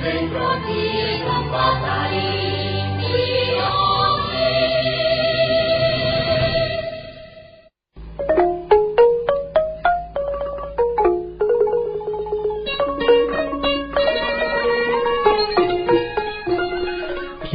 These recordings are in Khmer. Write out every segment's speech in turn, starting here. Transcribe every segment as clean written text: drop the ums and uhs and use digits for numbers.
ខ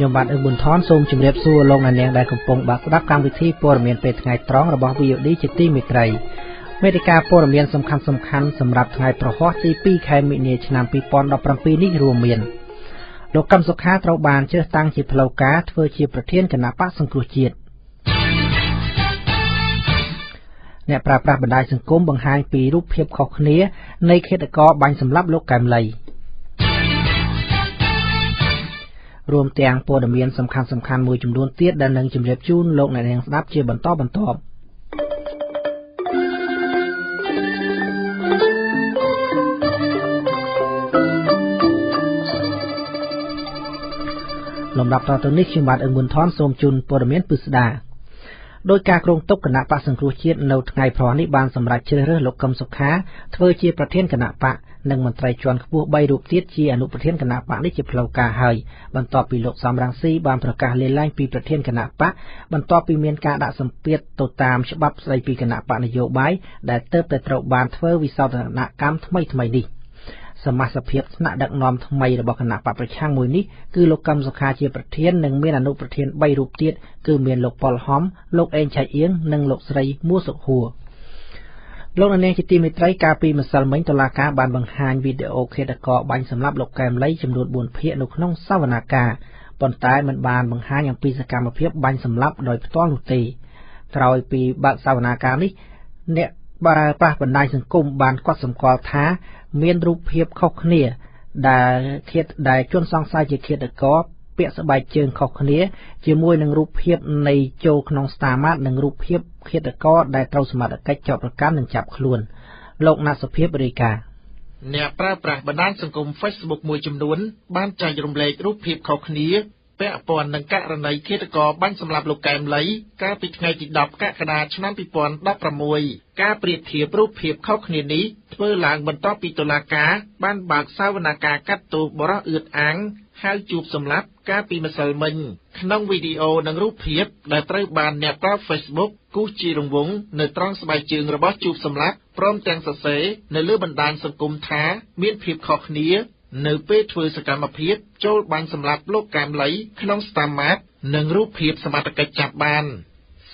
្ញុំបាទអ៊ឹងប៊ុនថនសូមជម្រាបសួរលោកអ្នកនាងដែលកំពុងបើកស្ដាប់កម្មវិធីព័ត៌មានពេលថ្ងៃត្រង់របស់ VOD ជាទីមេត្រីមេតិការព័ត៌មានសំខាន់ៗសម្រាប់ថ្ងៃប្រហ័សទី2ខែមិនិនាឆ្នាំ2017នេះរួមមានលោកកឹមសុខាត្រូវបានជ្រើសតាំងជាផ្លូវការធ្វើជាប្រធានគណបក្សសង្គ្រោះជាតិអ្នកប្រើប្រាស់បណ្ដាញសង្គមបង្ហាញពីរូបភាពខុសគ្នានៃឃាតករបាញ់សម្លាប់លោកកែមឡីរួមទាំងព័ត៌មានសំខាន់ៗមួយចំនួនទៀតដែលនឹងជម្រាបជូនលោកអ្នកនាងស្ដាប់ជាបន្តបន្ទាប់លំដាប់តទៅនេះខ្ញុំបាទអ៊ឹងប៊ុនថនសូមជូនព័ត៌មានពិស្ដាដោយការគ្រោងទុកគណបក្សសង្គ្រោះជាតិនៅថ្ងៃព្រហស្បតិ៍នេះបានសម្រេចជ្រើសរើសលោកកឹមសុខាធ្វើជាប្រធានគណបក្សនិងមន្ត្រីជាន់ខ្ពស់3រូបទៀតជាអនុប្រធានគណបក្សនេះជាផ្លូវការហើយបន្ទាប់ពីលោកសំរងស៊ីបានប្រកាសលាលែងពីប្រធានគណបក្សបន្ទាប់ពីមានការដាក់សម្ពាធទៅតាមច្បាប់ស្តីពីគណបក្សនយោបាយដែលទើបតែត្រូវបានធ្វើវិសោធនកម្មថ្មីៗនេះសមាសភាពថ្នាក់ដឹកនាំថ្មីរបស់គណបក្សប្រឆាំងមួយនេះគឺលោកកឹមសុខាជាប្រធាននិងមានអនុប្រធាន3រូបទៀតគឺមានលោកប៉ុលហំលោកអេងឆៃអៀងនិងលោកស្រីមួសុខហួរលោកអ្នកនាងជាទីមេត្រីកាលពីម្សិលមិញតុលាការបានបង្ហាញវីដេអូឃាតករបាញ់សម្លាប់លោកកែមឡីចំនួន4ភាគនៅក្នុងសវនាការប៉ុន្តែមិនបានបង្ហាញអំពីសកម្មភាពបាញ់សម្លាប់ដោយផ្ទាល់នោះទេក្រោយពីបើកសវនាការនេះអ្នកប្រើប្រាស់បណ្ដាញសង្គមបានកត់សម្គាល់ថាមានរូបភាពខុសគ្នាដែលជនសង្ស័យជាឃាតករពាក់ស្បែកជើងខុសគ្នាជាមួយនឹងរូបភាពនៃចូលក្នុងស្តារម៉ាតនិងរូបភាពឃាតករដែលត្រូវសមត្ថកិច្ចចោទប្រកាន់និងចាប់ខ្លួនលោកណាត់សុភាពរាយការណ៍អ្នកប្រើប្រាស់បណ្ដាញសង្គម Facebook មួយចំនួនបានចែករំលែករូបភាពខុសគ្នាពាក់ព័ន្ធនឹងករណីឃាតករបាញ់សម្លាប់លោកកែមឡីកាលពីថ្ងៃទី10កក្កដាឆ្នាំ2016ការប្រៀបធៀបរូបភាពខុសគ្នានេះធ្វើឡើងបន្ទាប់ពីតុលាការបានបើកសវនាការកាត់ទោសបុរសអឿតអាងហៅជួបសម្លាប់កាលពីម្សិលមិញក្នុងវីដេអូនិងរូបភាពដែលត្រូវបានអ្នកប្រើ Facebook គូសជារង្វង់នៅត្រង់ស្បែកជើងរបស់ជួបសម្លាប់ព្រមទាំងសរសេរនៅលើបណ្ដាញសង្គមថាមានភាពខុសគ្នានៅពេលធ្វើសកម្មភាពចូលបាញ់សម្លាប់លោកកែមឡីក្នុងស្តារម៉ាតនិងរូបភាពសមត្ថកិច្ចចាប់បាន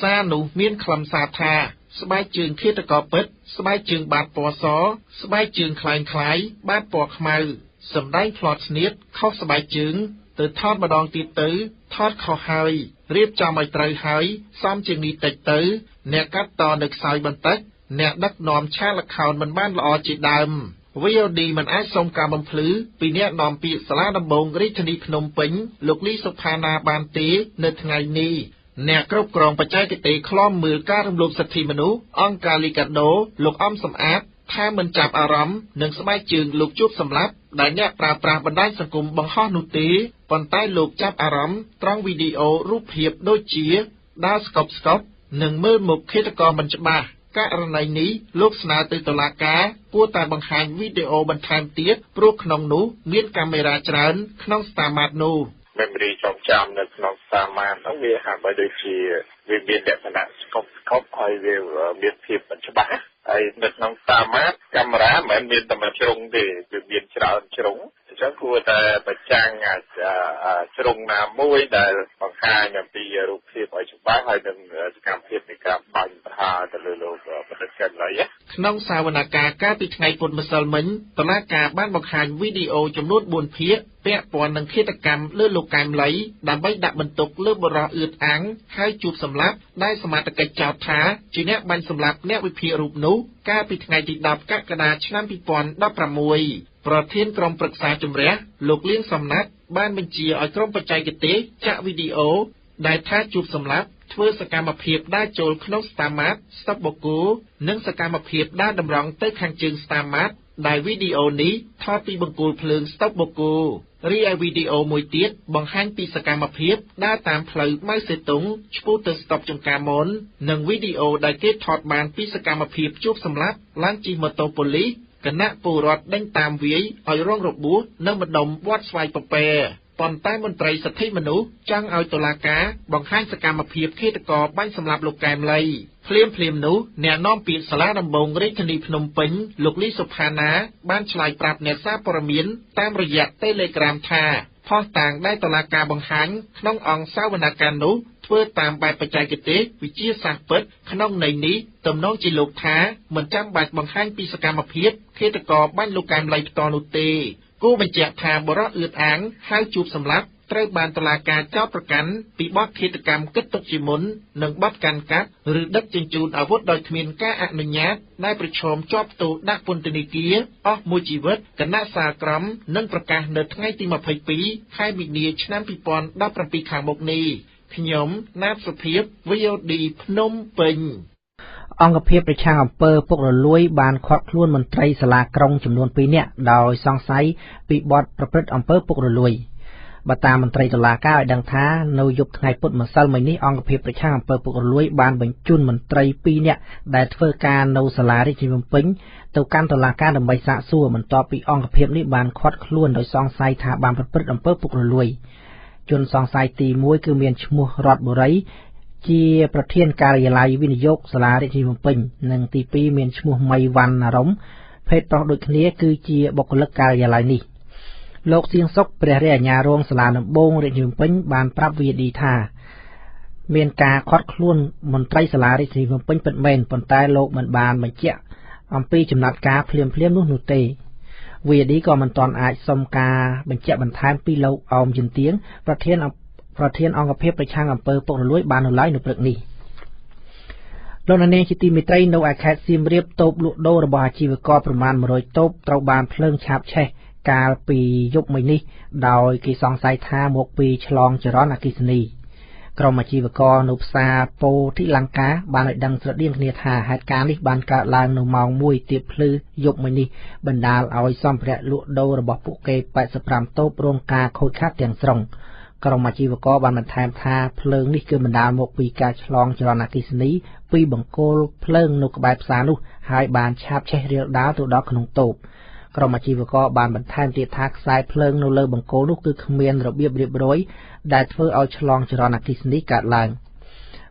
សារនោះមានខ្លឹមសារថាស្បែកជើងឃាតករពិតស្បែកជើងបាតពណ៌សស្បែកជើងក្លែងក្លាយបាតពណ៌ខ្មៅសម្ដែងផ្្លាត់ស្នៀតខុសស្បែកជើងទៅថតម្ដងទៀតទៅថតខុសហើយរៀបចំឲ្យត្រូវហើយសមជាងនេះតិចទៅអ្នកកាត់តនៅខ្សោយបន្តិចអ្នកដឹកនាំឆាកល្ខោនមិនបានល្អជាដើម VOD មិនអាចសុំការបំភ្លឺពីអ្នកនាំពាក្យសាលាដំបងរាជធានីភ្នំពេញលោកលីសុផាណាបានទេនៅថ្ងៃនេះអ្នកគ្រប់គ្រងបច្ចេកទេសឃ្លាំមើលការរំលោភសិទ្ធិមនុស្សអង្គការលីកាដូលោកអំសំអាតថាមិនចាប់អារម្មណ៍នឹងស្បែកជើងលោកជួបសម្លាប់ដែលអ្នកប្រើប្រាស់បណ្ដាញសង្គមបង្ហោះនោះទេប៉ុន្តែលោកចាប់អារម្មណ៍ត្រង់វីដេអូរូបភាពដូចជាដើរស្កប់ស្កប់និងមើលមុខឃាតករមិនច្បាស់ករណីនេះលោកស្នើទៅតុលាការគួរតែបង្ហាញវីដេអូបន្ថែមទៀតព្រោះក្នុងនោះមានកាមេរ៉ាច្រើនក្នុងស្តារម៉ាតនោះ memory ចងចាំនៅក្នុងស្តារម៉ាតហ្នឹងវាហាក់បីដូចជាវាមានលក្ខណៈស្កប់ស្កប់ហើយវាមានភាពមិនច្បាស់ហើយនៅក្នុងស្តារម៉ាតកាមេរ៉ាមិនមែនមានតែមួយជ្រុងទេវាមានច្រើនជ្រុងអញ្ចឹងគួរតែបញ្ចាំងជ្រុងណាមួយដែលបង្ហាញអំពីរូបភាពឲ្យច្បាស់ហើយនឹងសកម្មភាពនៃការបាញ់ប្រហារទៅលើលោកបណ្ឌិតកែមឡីក្នុងសវនាការកាលពីថ្ងៃពុធម្សិលមិញតុលាការបានបង្ហាញវីដេអូចំនួន4ភាគពាក់ព័ន្ធនឹងឃាតកម្មលើលោកកែមឡីដើម្បីដាក់បន្ទុកលើបុរសអឿតអាងហើយជួបសម្លាប់ដែលសមត្ថកិច្ចចោទថាជាអ្នកបាញ់សម្លាប់អ្នកវិភាគរូបនោះកាលពីថ្ងៃទី10កក្កដាឆ្នាំ2016ប្រធានក្រុមប្រឹក្សាជំរះលោកលៀងសំណាត់បានបញ្ជាឲ្យក្រុមបច្ចេកទេសចាក់វីដេអូដែលថាជួបសម្លាប់ធ្វើសកម្មភាពដើរចូលក្នុងស្តារម៉ាតស្តុបបូកូនិងសកម្មភាពដើរតម្រង់ទៅខាងជើងស្តារម៉ាតដែលវីដេអូនេះថតពីបង្គោលភ្លើងស្តុបបូកូរីឯវីដេអូមួយទៀតបង្ហាញពីសកម្មភាពដើរតាមផ្លូវម៉ៅសេតុងឆ្ពោះទៅស្តុបចំការមននិងវីដេអូដែលគេថតបានពីសកម្មភាពជួបសម្លាប់ឡើងជិះម៉ូតូប៉ូលីស គណៈពលរដ្ឋដេញតាមវាយឲ្យរងរបួសនៅម្ដុំវត្តស្វាយពពែប៉ុន្តែមន្ត្រីសិទ្ធិមនុស្សចង់ឲ្យតុលាការបង្ហាញសកម្មភាពឃាតករបាញ់សម្លាប់លោកកែមឡីភ្លាមៗនោះអ្នកនាំពាក្យសាលាដំបងរាជធានីភ្នំពេញលោកលីសុផាណាបានឆ្លើយប្រាប់អ្នកសារព័ត៌មានតាមរយៈ Telegram ថាភស្តុតាងដែលតុលាការបង្ហាញក្នុងអង្គសវនាការនោះធ្វើតាមបែបបច្ចេកទេសវិទ្យាសាស្ត្រពិតក្នុងន័យនេះទំនងជាលោកថាមិនចាំបាច់បង្ហាញពីសកម្មភាពឃាតករបាញ់លោកកែមឡីផ្ទាល់នោះទេគូបញ្ជាក់ថាបុរសអឿតអាងហៅជួបសម្លាប់ត្រូវបានតុលាការចោទប្រកាន់ពីបទឃាតកម្មគិតទុកជាមុននិងបទកាន់កាប់ឬដឹកជញ្ជូនអាវុធដោយគ្មានការអនុញ្ញាតដែលប្រឈមជាប់ទោសដាក់ពន្ធនាគារអស់មួយជីវិតគណៈសាលក្រមនឹងប្រកាសនៅថ្ងៃទី22ខែមីនាឆ្នាំ2017ខាងមុខនេះខ្ញុំណាតសុភាព VOD ភ្នំពេញអង្គភាពប្រឆាំងអំពើពុករលួយបានឃាត់ខ្លួនមន្ត្រីសាលាក្រុងចំនួន2នាក់ដោយសង្ស័យពីបទប្រព្រឹត្តអំពើពុករលួយបើតាមមន្ត្រីតុលាការឲ្យដឹងថានៅយប់ថ្ងៃពុធម្សិលមិញនេះអង្គភាពប្រឆាំងអំពើពុករលួយបានបញ្ជូនមន្ត្រី2នាក់ដែលធ្វើការនៅសាលារាជធានីភ្នំពេញទៅកាន់តុលាការដើម្បីសាកសួរបន្ទាប់ពីអង្គភាពនេះបានឃាត់ខ្លួនដោយសង្ស័យថាបានប្រព្រឹត្តអំពើពុករលួយជនសង្ស័យទី1គឺមានឈ្មោះរតបុរីជាប្រធានការិយាល័យវិនិយោគសាលារាជធានីភ្នំពេញនិងទី2មានឈ្មោះមីវ៉ាន់អារម្មណ៍ភេទប្រុសដូចគ្នាគឺជាបុគ្គលិកការិយាល័យនេះលោកសៀងសុកព្រះរាជអាជ្ញារងសាលាដំបងរាជធានីភ្នំពេញបានប្រាប់ VD ថាមានការឃាត់ខ្លួនមន្ត្រីសាលារាជធានីភ្នំពេញពិតមែនប៉ុន្តែលោកមិនបានបញ្ជាក់អំពីចំណាត់ការភ្លាមៗនោះទេ VD ក៏មិនទាន់អាចសុំការបញ្ជាក់បន្ថែមពីលោកអោមយិនទៀងប្រធានអង្គភាពប្រឆាំងអំពើពុករលួយបាននៅឡើយនៅព្រឹកនេះលោកអ្នកនាងជាទីមេត្រីនៅឯខេត្តសៀមរាបតូបលក់ដូររបស់អាជីវករប្រមាណ100តូបត្រូវបានភ្លើងឆាបឆេះកាលពីយប់មិញនេះដោយគេសង្ស័យថាមកពីឆ្លងចរន្តអគ្គិសនីក្រុមអាជីវករនៅផ្សារពោធិលង្កាបានឲ្យដឹងស្រដៀងគ្នាថាហេតុការណ៍នេះបានកើតឡើងនៅម៉ោង1ទៀបភ្លឺយប់មិញនេះបណ្ដាលឲ្យសម្ភារៈលក់ដូររបស់ពួកគេ85តូបរងការខូចខាតទាំងស្រុងក្រុមអាជីវករបានបន្ថែមថាភ្លើងនេះគឺបណ្ដាលមកពីការឆ្លងចរន្តអគ្គិសនីពីបង្គោលភ្លើងនៅក្បែរផ្សារនោះហើយបានឆាបឆេះរាលដាលទៅដល់ក្នុងតូបក្រុមអាជីវករបានបន្ថែមទៀតថាខ្សែភ្លើងនៅលើបង្គោលនោះគឺគ្មានរបៀបរៀបរយដែលធ្វើឲ្យឆ្លងចរន្តអគ្គិសនីកើតឡើង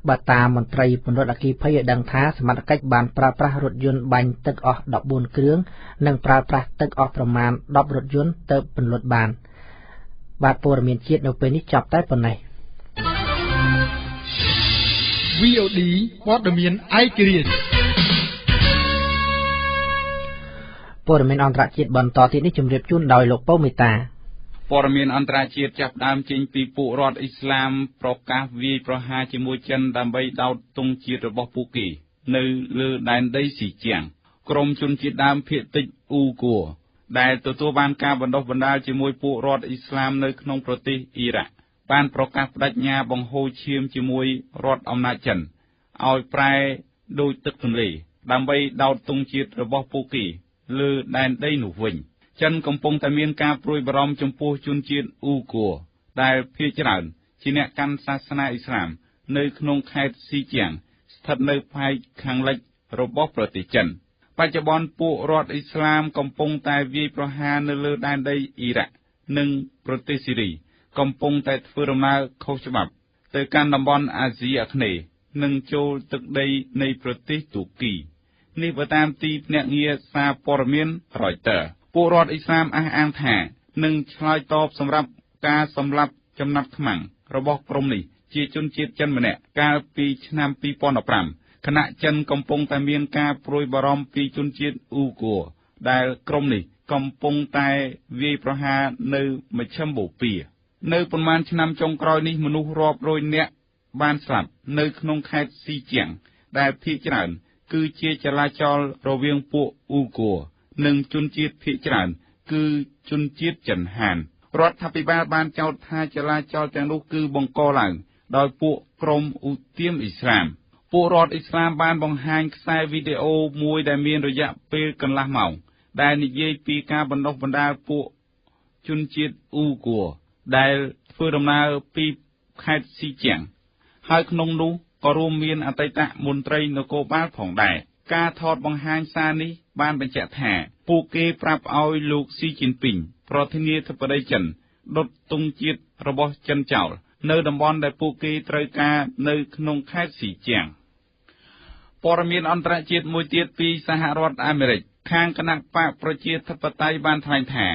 បើតាមមន្ត្រីពន្លត់អគ្គិភ័យឲ្យដឹងថាសមត្ថកិច្ចបានប្រើប្រាស់រថយន្តបាញ់ទឹកអស់14គ្រឿងនិងប្រើប្រាស់ទឹកអស់ប្រមាណ10រថយន្តទៅពន្លត់បានបាទព័ត៌មានជាតិនៅពេលនេះចប់តែប៉ុណ្ណេះ VOD ព័ត៌មានឯករាជ្យព័ត៌មានអន្តរជាតិបន្តទៀតនេះជម្រាបជូនដោយលោកពៅមេតាព័ត៌មានអន្តរជាតិចាប់ដើមចេញពីពួករដ្ឋអ៊ីស្លាមប្រកាសវាយប្រហារជាមួយចិនដើម្បីដោតទង់ជាតិរបស់ពួកគេនៅលើដែនដីស៊ីជាងក្រុមជនជាតិដើមភាគតិចអ៊ូគួរដែលទទួលបានការបណ្ដុះបណ្ដាលជាមួយពួករដ្ឋអ៊ីស្លាមនៅក្នុងប្រទេសអ៊ីរ៉ាក់បានប្រកាសបដិញ្ញាបង្ហូរឈាមជាមួយរដ្ឋអំណាចចិនឲ្យប្រែដូចទឹកទន្លេដើម្បីដោតទង់ជាតិរបស់ពួកគេលើដែនដីនោះវិញចិនកំពុងតែមានការព្រួយបារម្ភចំពោះជនជាតិអ៊ូគួរដែលភាគច្រើនជាអ្នកកាន់សាសនាអ៊ីស្លាមនៅក្នុងខេត្តស៊ីជាងស្ថិតនៅផ្នែកខាងលិចរបស់ប្រទេសចិនបច្ចុប្បន្នពួករដ្ឋអ៊ីស្លាមកំពុងតែវាយប្រហារនៅលើដែនដីអ៊ីរ៉ាក់និងប្រទេសស៊ីរីកំពុងតែធ្វើដំណើរខុសច្បាប់ទៅកាន់តំបន់អាស៊ីអាគ្នេយ៍និងចូលទឹកដីនៃប្រទេសទូគីនេះបើតាមទីភ្នាក់ងារសារព័ត៌មាន Reuters ពួករដ្ឋអ៊ីស្លាមអះអាងថានឹងឆ្លើយតបសម្រាប់ការសម្លាប់ចំណាប់ខ្មាំងរបស់ក្រុមនេះជាជនជាតិចិនម្នាក់កាលពីឆ្នាំ2015ខណៈចិនកំពុងតែមានការព្រួយបារម្ភពីជនជាតិអ៊ូគួរដែលក្រុមនេះកំពុងតែវាយប្រហារនៅមជ្ឈិមបូព៌ានៅប៉ុន្មានឆ្នាំចុងក្រោយនេះមនុស្សរាប់រយនាក់បានស្លាប់នៅក្នុងខេត្តស៊ីជាងដែលភាគច្រើនគឺជាចលាចលរវាងពួកអ៊ូគួរនិងជនជាតិភាគច្រើនគឺជនជាតិចិនហានរដ្ឋាភិបាលបានចោទថាចលាចលទាំងនោះគឺបង្កឡើងដោយពួកក្រុមឧទាមអ៊ីស្លាមពួករដ្ឋអ៊ីស្លាមបានបង្ហាញខ្សែវីដេអូមួយដែលមានរយៈពេលកន្លះម៉ោងដែលនិយាយពីការបណ្ដុះបណ្ដាលពួកជនជាតិអ៊ូគួរដែលធ្វើដំណើរពីខេត្តស៊ីជាងហើយក្នុងនោះក៏រួមមានអតីតមន្ត្រីនគរបាលផងដែរការថតបង្ហាញសារនេះបានបញ្ជាក់ថា ពួកគេប្រាប់ឲ្យលោកស៊ីជីនពីងប្រធានាធិបតីចិនដុតទង់ជាតិរបស់ចិនចោលនៅតំបន់ដែលពួកគេត្រូវការនៅក្នុងខេត្តស៊ីជាងព័ត៌មានអន្តរជាតិមួយទៀតពីសហរដ្ឋអាមេរិកខាងគណៈបកប្រជាធិបតេយ្យបានថ្លែងថា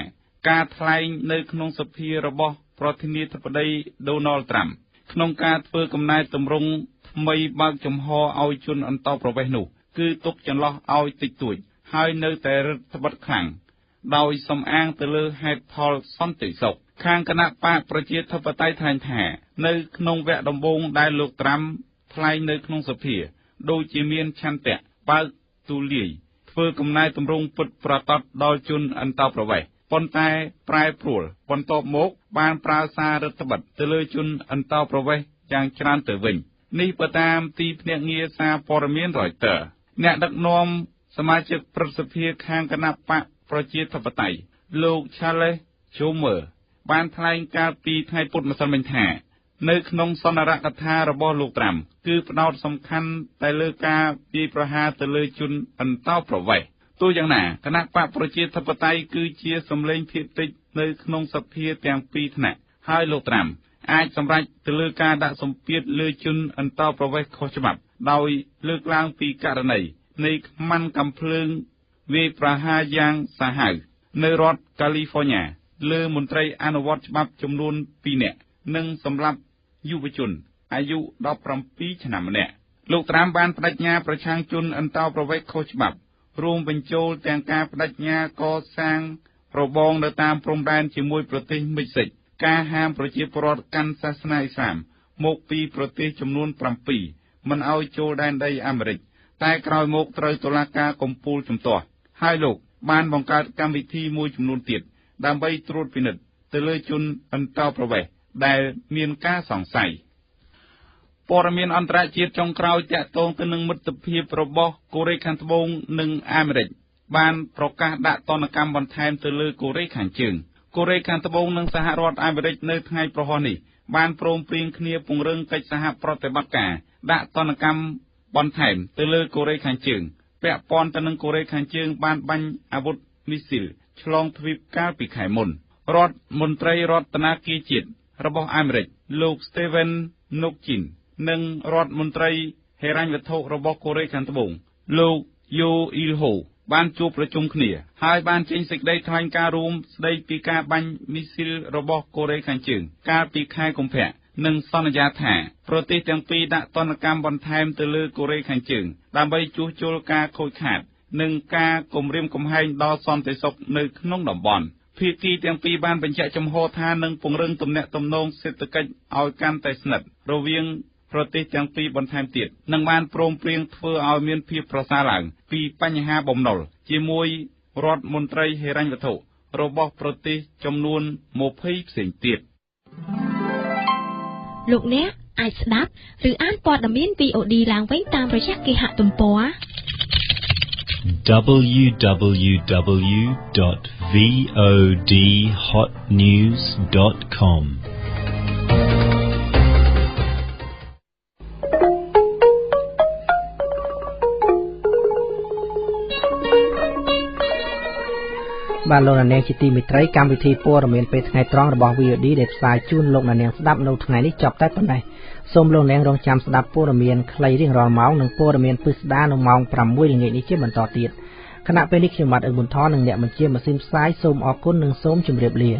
ការថ្លែងនៅក្នុងសភារបស់ប្រធានាធិបតីដូណាល់ត្រាំក្នុងការធ្វើកំណែទម្រង់ថ្មីបើកចំហឲ្យជនអន្តោប្រវេសន៍នោះគឺទុកចន្លោះឲ្យតិចតួចហើយនៅតែរឹតត្បិតខ្លាំងដោយសំអាងទៅលើហេតុផលសន្តិសុខខាងគណៈបកប្រជាធិបតេយ្យថ្លែងថានៅក្នុងវគ្គដំបូងដែលលោកត្រាំថ្លែងនៅក្នុងសភាដូចជាមានឆន្ទៈបើកទូលាយធ្វើកំណែទម្រង់ពិតប្រាកដដល់ជនអន្តោប្រវេសន៍ប៉ុន្តែប្រែប្រួលបន្ទាប់មកបានប្រើសាររឹតត្បិតទៅលើជនអន្តោប្រវេសន៍យ៉ាងច្រើនទៅវិញនេះបើតាមទីភ្នាក់ងារសារព័ត៌មានរ៉យទ័រអ្នកដឹកនាំសមាជិកព្រឹទ្ធសភាខាងគណៈបកប្រជាធិបតេយ្យលោក Charles Schumer បានថ្លែងកាលពីថ្ងៃពុធម្សិលមិញថានៅក្នុងសន្ទរកថារបស់លោកត្រាំគឺផ្ដោតសំខាន់តែលើការវាយប្រហារទៅលើជនអន្តោប្រវេសន៍ទោះយ៉ាងណាគណៈបកប្រជាធិបតេយ្យគឺជាសម្លេងភាគតិចនៅក្នុងសភាទាំងពីរថ្នាក់ហើយលោកត្រាំអាចសម្រេចទៅលើការដាក់សម្ពាធលើជនអន្តោប្រវេសន៍ខុសច្បាប់ដោយលើកឡើងពីករណីនៃខ្មាន់កាំភ្លើងវាយប្រហារយ៉ាងសាហាវនៅរដ្ឋកាលីហ្វ័រញ៉ាលើមន្ត្រីអនុវត្តច្បាប់ចំនួន2នាក់និងសម្លាប់យុវជនអាយុ17ឆ្នាំម្នាក់លោកត្រាំបានបដិញ្ញាប្រឆាំងជនអន្តោប្រវេសន៍ខុសច្បាប់រួមបញ្ចូលទាំងការបដិញ្ញាកសាងរបងនៅតាមព្រំដែនជាមួយប្រទេសមិចស៊ិកការហាមប្រជាពលរដ្ឋកាន់សាសនាអ៊ីស្លាមមកពីប្រទេសចំនួន7មិនឲ្យចូលដែនដីអាមេរិកតែក្រោយមកត្រូវតុលាការកំពូលជំទាស់ហើយលោកបានបង្កើតកម្មវិធីមួយចំនួនទៀតដើម្បីត្រួតពិនិត្យទៅលើជនអន្តោប្រវេសន៍ដែលមានការសង្ស័យព័ត៌មានអន្តរជាតិចុងក្រោយទាក់ទងទៅនឹងមិត្តភាពរបស់កូរ៉េខាងត្បូងនិងអាមេរិកបានប្រកាសដាក់ទណ្ឌកម្មបន្ថែមទៅលើកូរ៉េខាងជើងកូរ៉េខាងត្បូងនិងសហរដ្ឋអាមេរិកនៅថ្ងៃព្រហស្បតិ៍នេះបានព្រមព្រៀងគ្នាពង្រឹងកិច្ចសហប្រតិបត្តិការដាក់ទណ្ឌកម្មបន្ថែមទៅលើកូរ៉េខាងជើងពាក់ព័ន្ធទៅនឹងកូរ៉េខាងជើងបានបាញ់អាវុធមីស៊ីលឆ្លងទ្វីបកាលពីខែមុនរដ្ឋមន្ត្រីរដ្ឋាភិបាលជាតិរបស់អាមេរិកលោក Steven Mnuchin និងរដ្ឋមន្ត្រីហិរញ្ញវត្ថុរបស់កូរ៉េខាងត្បូងលោក Yo Il-ho បានជួបប្រជុំគ្នាហើយបានចេញសេចក្តីថ្លែងការណ៍រួមស្តីពីការបាញ់មីស៊ីលរបស់កូរ៉េខាងជើងកាលពីខែកុម្ភៈនិងសន្យាថាប្រទេសទាំងពីរដាក់ទណ្ឌកម្មបន្ថែមទៅលើកូរ៉េខាងជើងដើម្បីជួសជុលការខូចខាតនិងការគំរាមកំហែងដល់សន្តិសុខនៅក្នុងតំបន់ភាគីទាំងពីរបានបញ្ជាក់ចំហថានឹងពង្រឹងទំនាក់ទំនងសេដ្ឋកិច្ចឲ្យកាន់តែស្និទ្ធរវាងប្រទេសទាំងពីរបន្ថែមទៀតនិងបានព្រមព្រៀងធ្វើឲ្យមានភាពប្រសើរឡើងពីបញ្ហាបំណុលជាមួយរដ្ឋមន្ត្រីហិរញ្ញវត្ថុរបស់ប្រទេសចំនួន20ផ្សេងទៀតលោកអ្នកអាចស្ដាប់ឬអានព័ត៌មាន VOD ឡើងវិញតាមរយៈគេហទំព័រ www.vodhotnews.com បាទលោកអ្នកនាងជាទីមេត្រីកម្មវិធីព័ត៌មានពេលថ្ងៃត្រង់របស់ VOD ដែលផ្សាយជូនលោកអ្នកនាងស្ដាប់នៅថ្ងៃនេះចប់តែប៉ុណ្ណេះសូមលោកអ្នករងចាំស្ដាប់ព័ត៌មានខ្លីរៀងរាល់ម៉ោងនិងព័ត៌មានពិស្ដានៅម៉ោង6ល្ងាចនេះជាបន្តទៀតខណៈពេលនេះខ្ញុំបាទអ៊ឹងប៊ុនថននិងអ្នកបញ្ជាម៉ាស៊ីនផ្សាយសូមអរគុណនិងសូមជម្រាបលា